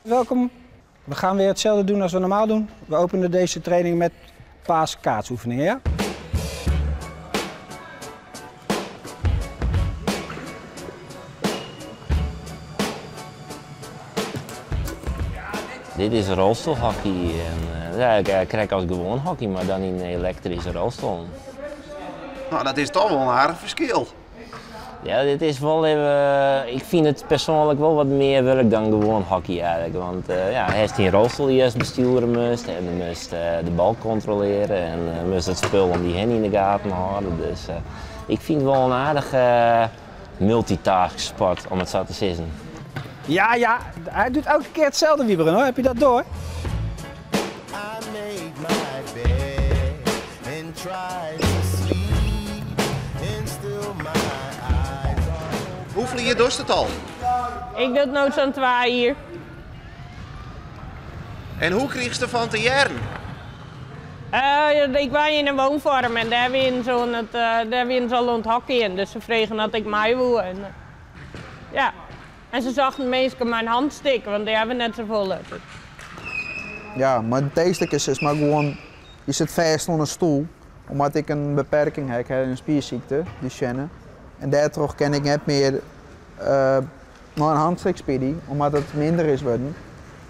Welkom. We gaan weer hetzelfde doen als we normaal doen. We openen deze training met paas-kaatsoefeningen, ja? Dit is rolstoelhockey. En, ja, ik krijg als gewoon hockey, maar dan in een elektrische rolstoel. Nou, dat is toch wel een aardig verschil. Ja, dit is wel even, ik vind het persoonlijk wel wat meer werk dan gewoon hockey eigenlijk. Want ja, hij heeft die rolstoel die eerst besturen moest en hij moest de bal controleren en moest het spul om die hen in de gaten houden. Dus ik vind het wel een aardige multitask sport, om het zo te zeggen. Ja, ja, hij doet elke keer hetzelfde, Wieberen, hoor. Heb je dat door? I made my bed and tried to sleep and still my eyes are Hoeveel hier doet het al? Ik doe het nou zo'n 2 hier. En hoe kreeg ze ervan te jaren? Ik was in een woonvorm en daar wien ze aan het daar wien ze al aan het hockeyen. Dus ze vregen dat ik mij woe. En ja. En ze zagen meestal mijn hand stikken, want die hebben net zoveel. Ja, maar het eerste is, is maar gewoon, je zit vast onder een stoel. Omdat ik een beperking heb, ik heb een spierziekte, Duchenne. En daardoor kan ik net meer naar een handstick spelen, omdat het minder is worden.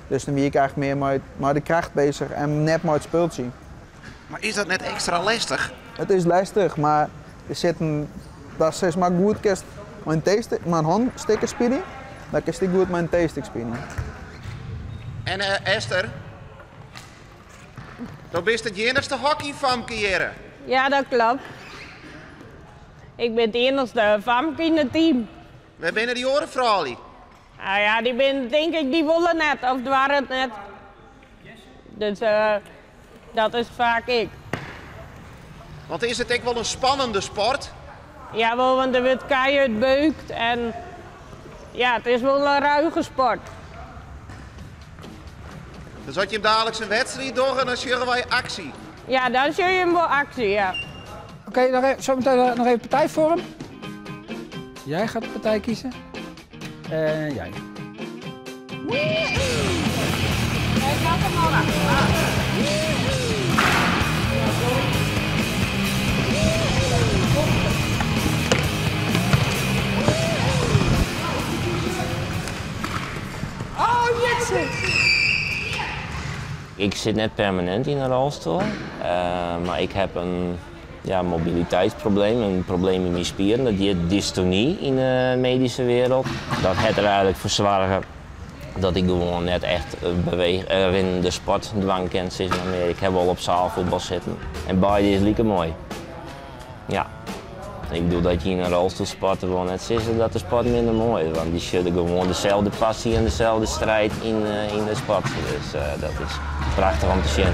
Dus dan ben ik eigenlijk meer met de kracht bezig en net met het speeltje. Maar is dat net extra lastig? Het is lastig, maar er zit een, dat is maar goed kerst met een theestick, met een handsticker spelen, dan kan ik goed met een theestick spelen. En Esther, dan ben je het enigste hockeyfamke hier. Ja, dat klopt. Ik ben het enigste famke in het team. Waar binnen die oren, Ah ja, die ben denk ik die wollen net, of waren het net. Dus dat is vaak ik. Want is het ook wel een spannende sport? Ja, wel, want er wordt keihard beukt en ja, het is wel een ruige sport. Dus had je hem dadelijk zijn wedstrijd door en dan zullen wij actie. Ja, dan zul je hem wel actie, ja. Oké, nog even, zometeen nog even partijvorm. Jij gaat de partij kiezen. En jij. Ik had hem al aan. Oh, Jetse! Ik zit net permanent in een rolstoel, maar ik heb een mobiliteitsprobleem, een probleem in mijn spieren. Dat heet dystonie in de medische wereld. Dat het er eigenlijk voor zorgen dat ik gewoon net echt beweeg in de sport dwang ken, zeg maar meer. Ik heb al op zaalvoetbal zitten en beide is lieke mooi. Ja. Ik bedoel dat je in een rolstoel sport wel net zit dat de sport minder mooi is, want die zullen gewoon dezelfde passie en dezelfde strijd in de sport. Dus dat is prachtig om te zien.